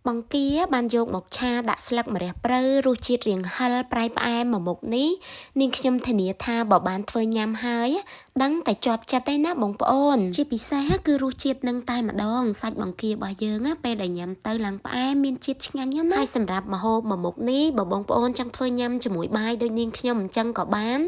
បង្គាបានយកមកឆាដាក់ស្លឹកម្រះព្រៅរសជាតិរាងហឹរប្រៃផ្អែមមួយមុខនេះនាងខ្ញុំធានាថាបើបានធ្វើញ៉ាំហើយដឹងតែជាប់ចិត្តឯណាបងប្អូនជាពិសេសគឺរសជាតិនឹងតែម្ដងសាច់បង្គារបស់យើងពេលដែលញ៉ាំទៅឡើងផ្អែមមានជាតិឆ្ងាញ់ណាស់ហើយសម្រាប់ម្ហូបមួយមុខនេះបើបងប្អូនចង់ធ្វើញ៉ាំជាមួយបាយដូចនាងខ្ញុំអញ្ចឹងក៏បាន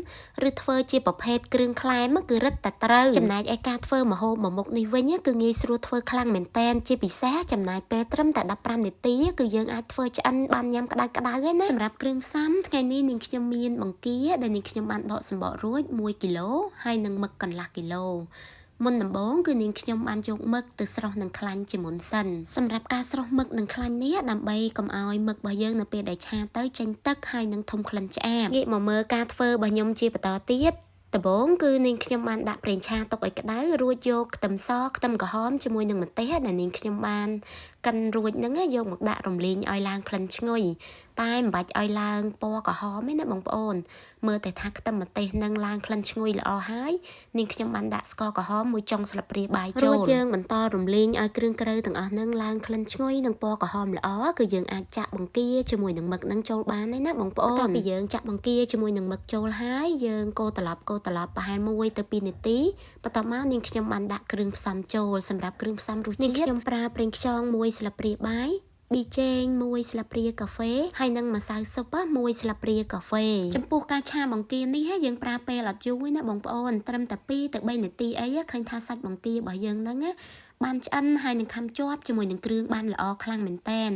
ឬធ្វើជាប្រភេទគ្រឿងក្លែមគឺរឹតតែត្រូវចំណែកឯការធ្វើម្ហូបមួយមុខនេះវិញគឺងាយស្រួលធ្វើខ្លាំងមែនតែនជាពិសេសចំណាយពេលត្រឹមតែ15នាទីគឺយើងអាចធ្វើឆ្អិនបានញ៉ាំក្តៅក្តៅឯណាសម្រាប់គ្រឿងផ្សំថ្ងៃនេះនាងខ្ញុំមានបង្គាដែលនាងខ្ញុំបានបកសម្បករួច1គីឡូហើយនិងមឹកកន្លះគីឡូមុនដំបូងគឺនាងខ្ញុំបានយកមឹកទៅស្រុះនឹងខ្លាញ់ជាមុនសិនសម្រាប់ការស្រុះមឹកនឹងខ្លាញ់នេះដើម្បីកុំឲ្យមឹករបស់យើងនៅពេលដែលឆាទៅចេញទឹកហើយនឹងធំក្លិនឆ្អាបងាកមកមើលការធ្វើរបស់ខ្ញុំជាបន្តទៀតដំបូងគឺនាងខ្ញុំបានដាក់ប្រេងឆាទុកឲ្យក្តៅរួចយកខ្ទឹមសខ្ទឹមក្រហមជាមួយនឹងម្ទេសដែលនាងខ្ញុំបានកិនរួចហ្នឹងយកមកដាក់រំលីងឲ្យឡើងក្លិនឈ្ងុយតែមិនបាច់ឲ្យឡើងពណ៌ក្រហមទេណាបងប្អូនមើលតែថាខ្ទឹមម្ទេសនឹងឡើងក្លិនឈ្ងុយល្អហើយនាងខ្ញុំបានដាក់ស្ករក្រហមមួយចុងស្លាបព្រាបាយចូលរួចយើងបន្តរំលីងឲ្យគ្រឿងក្រៅទាំងអស់ហ្នឹងឡើងក្លិនឈ្ងុយនិងពណ៌ក្រហមល្អគឺយើងអាចចាក់បង្គាជាមួយនឹងមឹកហ្នឹងចូលបានហើយណាបងប្អូនបន្ទាប់ពីយើងចាក់បង្គាជាមួយនឹងមឹកចូលហើយយើងកូរត្រឡប់កូរត្រឡប់ប្រហែល1ទៅ2នាទីបន្ទាប់មកនាងខ្ញុំបានដាក់គ្រឿងផ្សំចូលសម្រាប់គ្រឿងផ្សំរសជាតិនាងខ្ញុំប្រើប្រេងខ្យង1ស្លាបព្រាបាយប៊ីចេង1ស្លាបព្រាកាហ្វេហើយនិងម្សៅស៊ុប1ស្លាបព្រាកាហ្វេចំពោះការឆាបង្គានេះយើងប្រើពេលអត់យូរទេណាបងប្អូនត្រឹមតែ2ទៅ3នាទីអីឃើញថាសាច់បង្គារបស់យើងហ្នឹងបានឆ្អិនហើយនឹងខាំជាប់ជាមួយនឹងគ្រឿងបានល្អខ្លាំងមែនតែន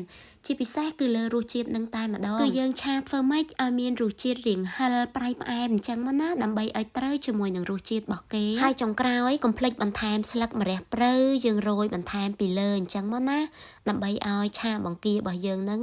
ជាពិសេសគឺលើរសជាតិនឹងតែម្ដងគឺយើងឆាធ្វើម៉េចឲ្យមានរសជាតិរាងហឹរប្រៃផ្អែមអញ្ចឹងមកណាដើម្បីឲ្យត្រូវជាមួយនឹងរសជាតិរបស់គេហើយចុងក្រោយកុំភ្លេចបន្ថែមស្លឹកម្រះព្រៅយើងរោយបន្ថែមពីលើអញ្ចឹងមកណាដើម្បីឲ្យឆាបង្គារបស់យើងហ្នឹង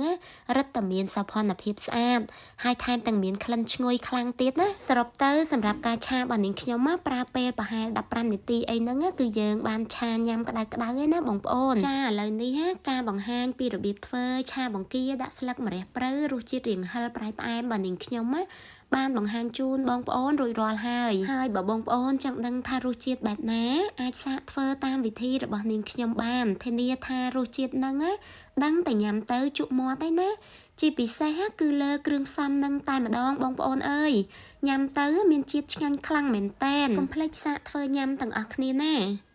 រឹតតែមានសោភ័ណភាពស្អាតហើយថែមទាំងមានក្លិនឈ្ងុយខ្លាំងទៀតណាសរុបទៅសម្រាប់ការឆារបស់នាងខ្ញុំប្រើពេលប្រហែល15នាទីអីហ្នឹងគឺយើងបានឆាញ៉ាំក្តៅក្តៅឯណាបងប្អូនចាឥឡូវនេះការបង្ហាញពីរបៀបធ្វើឆាបង្គាដាក់ស្លឹកម្រះព្រៅរសជាតិរាងហឹរប្រៃផ្អែមរបស់នាងខ្ញុំណាបានបង្ហាញជូនបងប្អូនរួចរាល់ហើយហើយបើបងប្អូនចង់ដឹងថារសជាតិបែបណាអាចសាកធ្វើតាមវិធីរបស់នាងខ្ញុំបានធានាថារសជាតិហ្នឹងណាដឹងតែញ៉ាំទៅជក់មាត់ឯណាជាពិសេសគឺលើគ្រឿងផ្សំនឹងតែម្ដងបងប្អូនអើយញ៉ាំទៅមានជាតិឆ្ងាញ់ខ្លាំងមែនតែនកុំភ្លេចសាកធ្វើញ៉ាំទាំងអស់គ្នាណា។